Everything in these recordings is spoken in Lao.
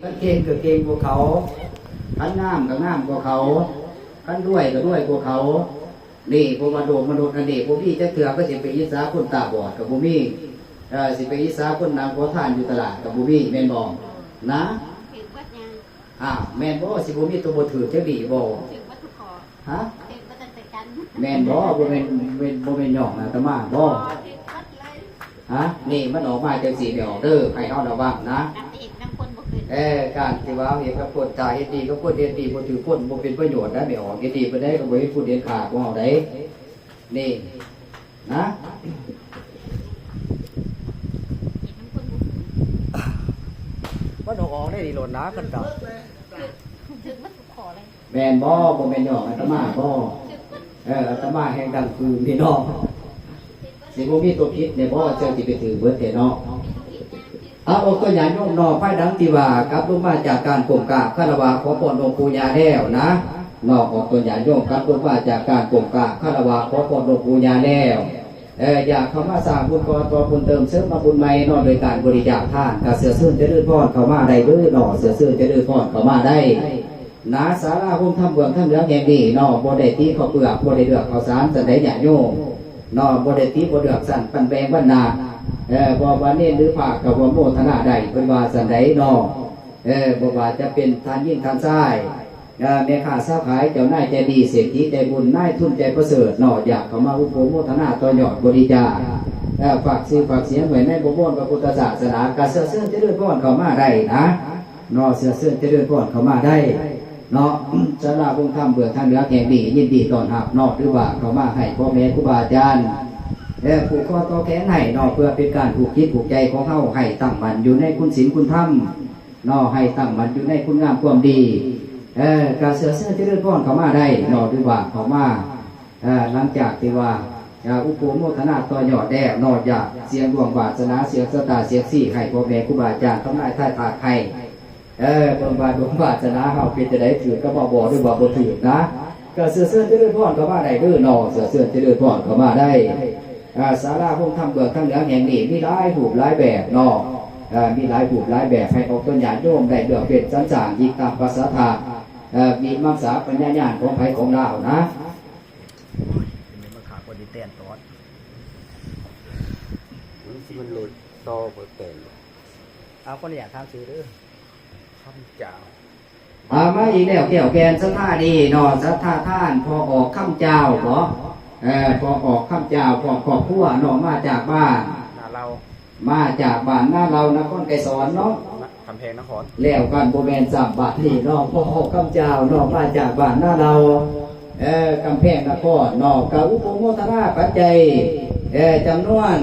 ຄັນເກັ່ງກໍເກັ່ງກວ່າເຂົາ, ຄັນງາມກໍງາມກວ່າເຂົາ, ຄັນລວຍກໍລວຍກວ່າເຂົາ. ນີ້ ເພາະວ່າໂລກມະນຸດອັນນີ້ ບໍ່ມີຈັກເທື່ອ ກໍຊິໄປອິດສາຄົນຕາບອດກໍບໍ່ມີ, ເອີ ຊິໄປອິດສາຄົນນັ່ງຂໍທານຢູ່ຕະຫຼາດກໍບໍ່ມີ ແມ່ນບໍ່? ນະ? ຖືກເບິດຫຍັງ? ອ້າວ ແມ່ນບໍ່? ຊິບໍ່ມີຕົວບໍ່ຖືກຈັກດີ້ບໍ່? ຖືກເບິດທຸກຂໍ້. ຮະ? ຖືກເບິດຕັ້ງແຕ່ກັນ. ແມ່ນບໍ່? ບໍ່ແມ່ນ ແມ່ນ ບໍ່ແມ່ນຍ້ອນອາດຕະມາບໍ່? ບໍ່ ຖືກເບິດເລີຍ. ຮະ? ນີ້ມັນອອກມາຈັ່ງຊີ້ແມ່ອອກເດີ ໃຫ້ເຮົາລະວັງນະ. ນຳເອກນຳຄົນບໍ່ຂຶ້ນ. ເອີ ການທີ່ວ່າເຮົາເຮັດກັບຄົນ ຖ້າເຮັດດີກັບຄົນ ເຮັດດີບໍ່ຖືກຄົນ ບໍ່ເປັນປະໂຫຍດນະແມ່ອອກ. ເຮັດດີປານໃດກໍບໍ່ເຫັນບຸນເຫັນຄ່າຂອງເຮົາໃດ໋. ນີ້ນະ ເຮັດນຳຄົນບໍ່ຂຶ້ນ. ມັນອອກໄດ້ດີໂລດນະ ຄັນກະ ຖືກ ຖືກເບິດທຸກຂໍ້ເລີຍ. ແມ່ນບໍ່? ບໍ່ແມ່ນຍ້ອນອາດຕະມາບໍ່? ເອີ ອາດຕະມາແຮງດັງຄືນນີ້ເນາະ. ຊິບໍ່ມີຕົວຜິດແດ່ບໍ່? ເຈົ້າຊິໄປຖືກເບິດແທ້ເນາະ. ເອົາ ອອກຕົວຍາດໂຍມເນາະ ພາຍຫຼັງທີ່ວ່າກັບລົງມາຈາກການກົ້ມກາບຄາລະວະຂໍພອນຫຼວງປູ່ຍ່າແລ້ວນະເນາະ, ອອກຕົວຍາດໂຍມກັບລົງມາຈາກການກົ້ມກາບຄາລະວະຂໍພອນຫຼວງປູ່ຍ່າແລ້ວ ເອີ ຢາກເຂົ້າມາສ້າງບຸນຕໍ່ຕໍ່ບຸນເຕີມເສີມມາບຸນໃໝ່ເນາະ ໂດຍການບໍລິຈາກທານ ກໍເຊື້ອເຊີນຈະເລີນພອນເຂົ້າມາໄດ້ເດີເນາະ, ເຊື້ອເຊີນຈະເລີນພອນເຂົ້າມາໄດ້ນະ. ສາລາໂຮງທຳເບື້ອງທາງເໜືອແຫ່ງນີ້ເນາະ ບໍ່ໄດ້ຕີເຂົ້າເປືອກ ບໍ່ໄດ້ເລືອກເຂົ້າສານ ຊັ້ນໃດຍາດໂຍມເນາະ, ບໍ່ໄດ້ຕີບໍ່ເລືອກຊັ້ນ ປັ້ນແບ່ງວັນນາ ເອີ ບໍ່ວ່າເນນຫຼືພະກໍອະນຸໂມທະນາໄດ້ ເພິ່ນວ່າຊັ້ນໃດເນາະ. ເອີ ບໍ່ວ່າຈະເປັນທ່ານຍິງທ່ານຊາຍ ເອີ ແມ່ຄ້າຊາວຂາຍ ເຈົ້ານາຍໃຈດີ ເສດຖີໃຈບຸນ ນາຍທຶນໃຈປະເສີດເນາະ ຢາກເຂົ້າມາອຸປະໂມທະນາຕໍ່ຍອດບໍລິຈາກ ເອີ ຝາກຊື່ຝາກສຽງໄວ້ໃນບໍວອນພະພຸດທະສາສະໜາ ກໍເຊື້ອເຊີນຈະເລີນພອນເຂົ້າມາໄດ້ນະເນາະ, ເຊື້ອເຊີນຈະເລີນພອນເຂົ້າມາໄດ້ເນາະ. ສາລາໂຮງທຳເບື້ອງທາງເໜືອແຫ່ງນີ້ ຍິນດີຕ້ອນຮັບເນາະ ຫຼືວ່າເຂົ້າມາໃຫ້ພໍ່ແມ່ຄູບາອາຈານ ເອີ ຜູກຄໍຕໍ່ແຂນໃຫ້ເນາະ ເພື່ອເປັນການຜູກຈິດຜູກໃຈຂອງເຮົາໃຫ້ຕັ້ງໝັ້ນຢູ່ໃນຄຸນສິນຄຸນທຳ ເນາະ ໃຫ້ຕັ້ງໝັ້ນຢູ່ໃນຄຸນງາມຄວາມດີ ເອີ ກະເຊື້ອເຊີນຈະເລີນພອນເຂົ້າມາໄດ້ເນາະ ຫຼືວ່າເຂົ້າມາ ເອີ ຫຼັງຈາກທີ່ວ່າ ອາ ອຸປະໂມທະນາຕໍ່ຍອດແລ້ວເນາະ ຢາກສ່ຽງດວງວາສະໜາ ສ່ຽງຊະຕາ ສ່ຽງຊີໃຫ້ພໍ່ແມ່ຄູບາອາຈານທຳນາຍທາຍທາດໃຫ້ ເອີ ເບິ່ງວ່າດວງວາສະໜາເຮົາເປັນຈັ່ງໃດ ຖືກກັບເຮົາບໍ່ ຫຼືວ່າບໍ່ຖືກນະ ກະເຊື້ອເຊີນຈະເລີນພອນເຂົ້າມາໄດ້ເດີເນາະ ເຊື້ອເຊີນຈະເລີນພອນເຂົ້າມາໄດ້. ອາ ສາລາໂຮງທຳເບື້ອງທາງເໜືອແຫ່ງນີ້ ມີຫຼາຍຮູບຫຼາຍແບບເນາະ ເອີ ມີຫຼາຍຮູບຫຼາຍແບບ ໃຫ້ອອກຕົນຍາດໂຍມໄດ້ເລືອກເປັນສັນສ້າງອີງຕາມພາສາທາດ ເອີ ວິມັງສາປັນຍາຍານຂອງໃຜຂອງລາວນະ. ໂອ້ຍ ມັນຂາກວ່າຊິແຕ່ນຕອດ ມັນຊິມັນໂລດຕໍ່ບໍ່ແຕ່ນບໍ່? ເອົາ ຂໍອະນຸຍາດຖາມຊື່ເດີ. ຄຳຈາວ. ເອົາ ມາອີກແລ້ວ ແກ້ວແກ່ນສັດທາດີເນາະ ສັດທາທ່ານ ພໍ່ອອກຄຳຈາວບໍ? ເອີ ພໍ່ອອກຄຳຈາວ ພ້ອມຄອບຄົວເນາະ ມາຈາກບ້ານນາເລົາ ມາຈາກບ້ານນາເລົາ ນະຄອນໄກສອນເນາະ ນະ ກຳແພງນະຄອນ ແລ້ວກັນ ບໍ່ແມ່ນຊ້ຳ ບາດນີ້ເນາະ ພໍ່ອອກຄຳຈາວເນາະ ມາຈາກບ້ານນາເລົາ ເອີ ກຳແພງນະຄອນເນາະ ກະອຸປະໂມທະນາປັດໄຈ ເອີ ຈຳນວນ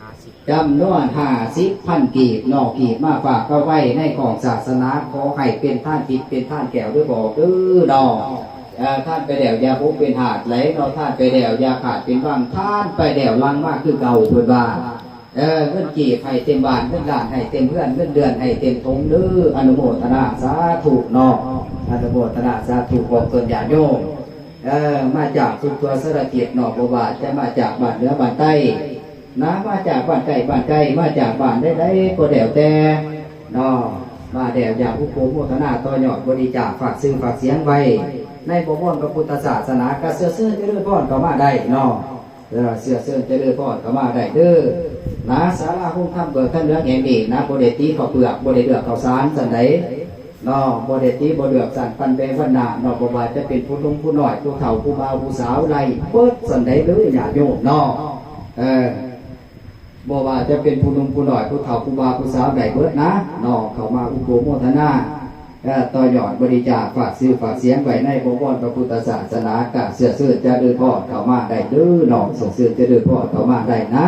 ຫ້າສິບ ຈຳນວນຫ້າສິບພັນກີບເນາະ ກີບມາຝາກເອົາໄວ້ໃນກອງສາສະໜາ ຂໍໃຫ້ເປັນທານທິບເປັນທານແກ້ວເດີ ບອກເດີເນາະ ເອີ ທານໄປແລ້ວຢ່າບົກເປັນຫາດໄຫຼເນາະ ທານໄປແລ້ວຢ່າຂາດເປັນວັງ ທານໄປແລ້ວຫຼັ່ງມາຄືເກົ່າ ເພິ່ນວ່າ ເອີ ເງິນກີບໃຫ້ເຕັມບ້ານ ເງິນລ້ານໃຫ້ເຕັມເຮືອນ ເງິນເດືອນໃຫ້ເຕັມຖົງເດີ ອະນຸໂມທະນາສາທຸເນາະ ອະນຸໂມທະນາສາທຸ ຂອບຄຸນຍາດໂຍມ ເອີ ມາຈາກທຸກທົ່ວສາລະທິດເນາະ ບໍ່ວ່າຈະມາຈາກບ້ານເໜືອບ້ານໃຕ້ ນະ ມາຈາກບ້ານໃກ້ບ້ານໄກ ມາຈາກບ້ານໃດໆກໍແລ້ວແຕ່ເນາະ ມາແລ້ວຢາກອຸປະໂມທະນາຕໍ່ຍອດບໍລິຈາກ ຝາກຊື່ຝາກສຽງໄວ້ໃນບໍວອນພະພຸດທະສາສະໜາ ກະເຊື້ອເຊີນຈະເລີນພອນເຂົ້າມາໄດ້ເນາະ ເອີ ເຊື້ອເຊີນຈະເລີນພອນເຂົ້າມາໄດ້ເດີ ນະ ສາລາໂຮງທຳເບື້ອງທາງເໜືອແຫ່ງນີ້ນະ ບໍ່ໄດ້ຕີເຂົ້າເປືອກ ບໍ່ໄດ້ເລືອກເຂົ້າສານຊັ້ນໃດ ເນາະ ບໍ່ໄດ້ຕີບໍ່ເລືອກຊັ້ນ ປັ້ນແບ່ງວັນນະເນາະ ບໍ່ວ່າຈະເປັນຜູ້ໜຸ່ມຜູ້ນ້ອຍ ຜູ້ເຖົ້າຜູ້ບ່າວຜູ້ສາວ ໄລ່ເບິດຊັ້ນໃດເດີຍາດໂຍມເນາະ ເອີ ບໍ່ວ່າຈະເປັນຜູ້ໜຸ່ມຜູ້ນ້ອຍ ຜູ້ເຖົ້າຜູ້ບ່າວຜູ້ສາວ ໄດ້ເບິດນະເນາະ ເຂົ້າມາອຸປະໂມທະນາ ເອີ ຕໍ່ຍອດບໍລິຈາກ ຝາກຊື່ຝາກສຽງໄວ້ໃນບໍວອນພະພຸດທະສາສະໜາ ກະເຊື້ອເຊີນຈະເລີນພອນເຂົ້າມາໄດ້ເດີເນາະ ເຊື້ອເຊີນຈະເລີນພອນເຂົ້າມາໄດ້ນະ.